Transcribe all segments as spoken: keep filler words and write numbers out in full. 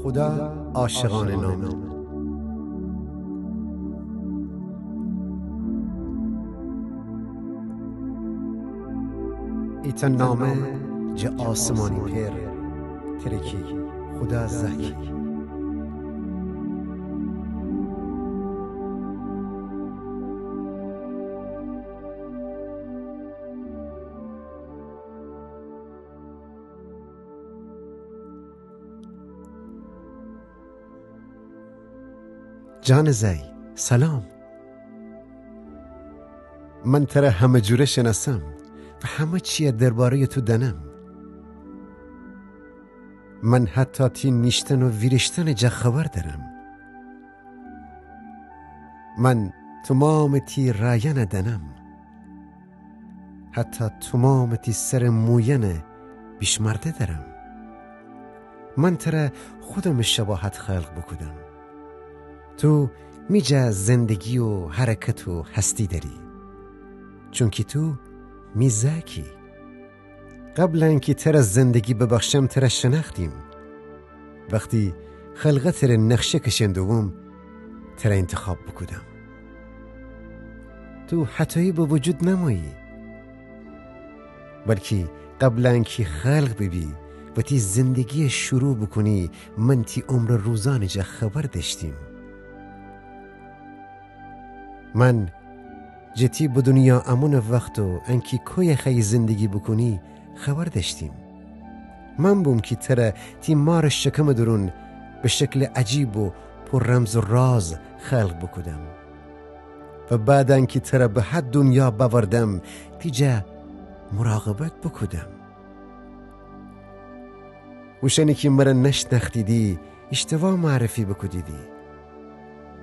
خودا عاشقأنٚ نامه. ایتأ نامه جٚه آسمانی پئر، تره کی خودا زأکی. جانٚ زأی، سلام. من تره همه جوره شنأسم و همه چیه درباره‌یٚ تو دأنم. من حتی تی نیشتن و ویریشتنٚ جا خبر دأرم. من تومامٚ تی رأیأنه دأنم. حتی تومامٚ تی سرٚ مویأنه بیشمأرده دأرم. من تره خودمٚ شباهت خلق بوکودم. تو می جا زندگی و حرکت و هستی دأری، چونکی تو می زأکی. قبل انکی تره زندگی ببخشم، تره شنأختیم. وختی خلقتٚ ره نقشه کشئن دوبوم، تره اینتخاب بوکودم. تو هتویی به وجود نمویی، بلکی قبل انکی خلق بیبی و تی زندگیه شروع بوکونی، من تی عمرٚ روزأنٚ جا خبر دأشتیم. من جٚه تی به دونیا امونٚ وخت و انکی کویه خوأیی زندگی بوکونی خبر دأشتیم. من بوم کی تره تی مارٚ شکمٚ دورون به شکلٚ عجیب و پر رمز و راز خلق بوکودم و بعد انکی تره به هه دونیا بأوردم، تی جا مراقبت بوکودم. اوشأنی کی مره نشنأختیدی، ایشتوا معرفی بوکودیدی.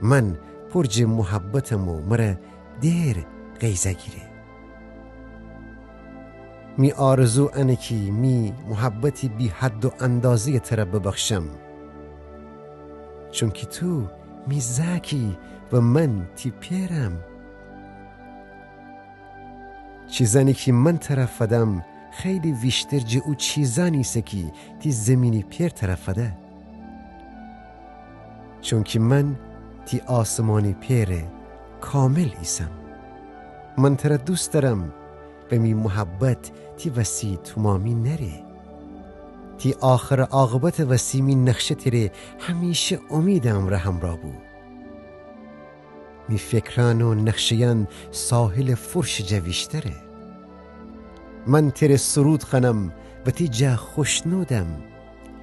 من پر جٚه محبتم و مره دئر قیضه گیره. می آرزو انه کی می محبتی بی‌حد و اندازه‌یه تره ببخشم، چونکی تو می زأکی و من تی پئرم. چیزأنی کی من تره فدم خیلی ویشتر جٚه او چیزأنی ایسه کی تی زیمینی پئر تره فده. چونکی من تی آسمانی پئرٚ کامل ایسم. من تره دوست دأرم و می محبت تی وسی تومامی نأره. تی آخرٚ عاقبتٚ وسی می نقشه تره همیشه امیدٚ امرأ همرأ بو. می فکرأن و نقشه‌یأن ساحلٚ فرشٚ جا ویشتره. من تره سرود خوأنم و تی جا خوشنودم.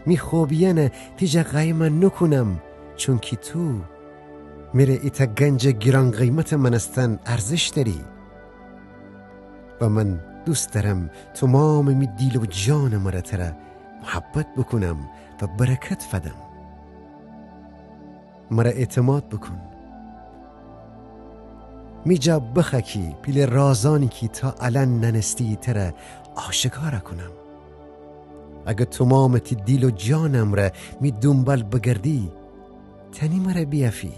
می خوبیأنه تی جا قایم نوکونم، چونکی تو مره ایتأ گنجٚ گیران‌قیمتٚ مأنستن ارزش دأری. و من دوست دأرم تومامٚ می دیل و جانٚ مره تره محبت بوکونم و برکت فدم. مره اعتماد بوکون. می جا بخوأ کی پیلٚ رازأنی کی تا الأن نأنستی تره آشکار کونم. اگر تومامٚ تی دیل و جانٚ امرأ می دونبال بگردی، تأنی مره بیأفی.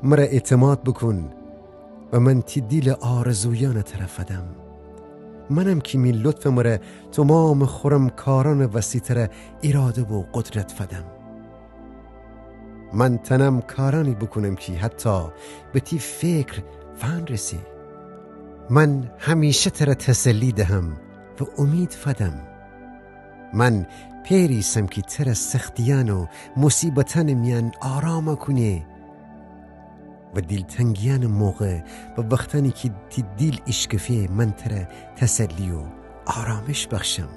مره اعتماد بوکون و من تی دیلٚ آرزویأنٚ تره فدم. منم کی می لطفٚ مره تومامٚ خورم کارأنٚ وسی تره ایراده و قدرت فدم. من تأنم کارأنی بوکونم کی حتی به تی فکر فنرسی. من همیشه تره تسلی دهم و امید فدم. من پئری ایسم کی تره سختیأن و موصیبتأنٚ میأن آرام کونه و دیلتنگیأنٚ موقع و وختأنی کی تی دیل ایشکفه من تره تسلی و آرامش بخشم.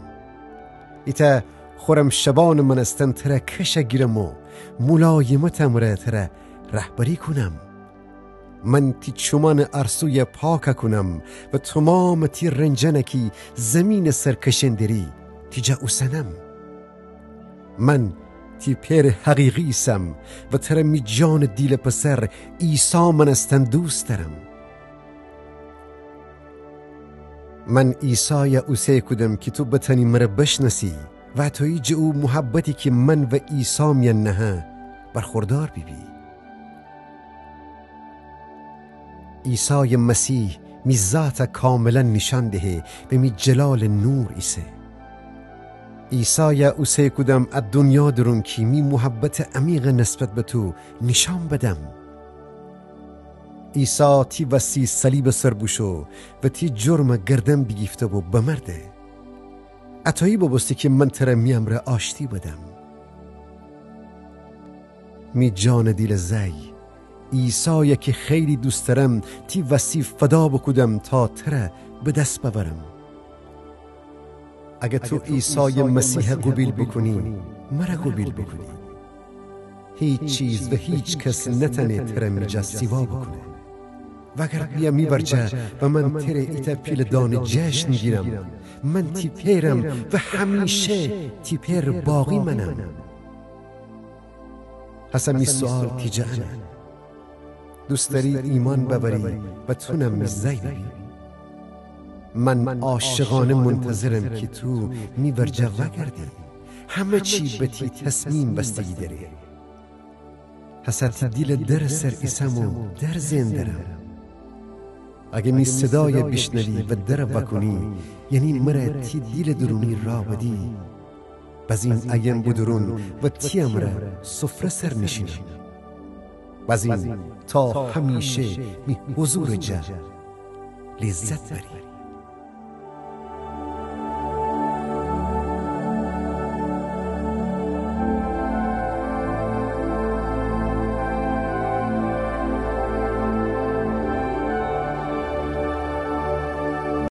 ایتأ خورم شبانٚ مأنستن تره کش گیرم و مولایمتٚ مره تره رهبری کونم. من تی چومأنٚ ارسویه پاک کونم و تومامٚ تی رنجأنه کی زیمینٚ سر کشئن دری تی جا اوسنم. من تی پئرٚ حقیقی ایسم و تره می جانٚ دیلٚ پسر عیسی مأنستن دوست دأرم. من عیسایه اوسه کودم کی تو بتأنی مره بشنأسی و اتویی جٚه او محبتی کی من و عیسی میأن نهه برخوردار بیبی. عیسایٚ مسیح می ذاتَ کاملاً نیشأن دهه و می جلالٚ نور ایسه. عیسای اوسه کودم ا دونیا دورون کی می محبتٚ عمیقٚ نسبت به تو نیشأن بدم. عیسی تی وسی صلیبٚ سر بوشو و تی جرمٚ گردن بیگیفته و بمرده. اطویی بوبوسته کی من تره می امرأ آشتی بدم. می جانٚ دیلٚ زأی، عیسای کی خیلی دوست دأرم، تی وسی فدا بوکودم تا تره به دس بأورم. اگر تو عیسای مسیح قوبیل بوکونی، مره قوبیل بوکونی. هیچ چیز و هیچ کس نتأنه تره می جا سیوا بوکونه. وأگرد بیه می ورجه و من تره ایتأ پیله دانه جشن گیرم. من تی پئرم و همیشه تی پئر باقی مأنم. هسه می سوال تی جا انه. دوست دأری ایمأن بأوری و تونم می زأی ببی؟ من عاشقانه منتظرم کی تو می ورجه وأگردی. همه چی به تی تصمیم بستگی دأره. هسه تی دیلٚ درٚ سر ایسم و در زئن درم. اگه می صدای بیشنوی و در وأکونی، یعنی مره تی دیلٚ دورونی راه بدی، بزین ایم بودورون و تی امرأ سفره سر نیشینم. بزین تا همیشه می حضورٚ جا لذت بری.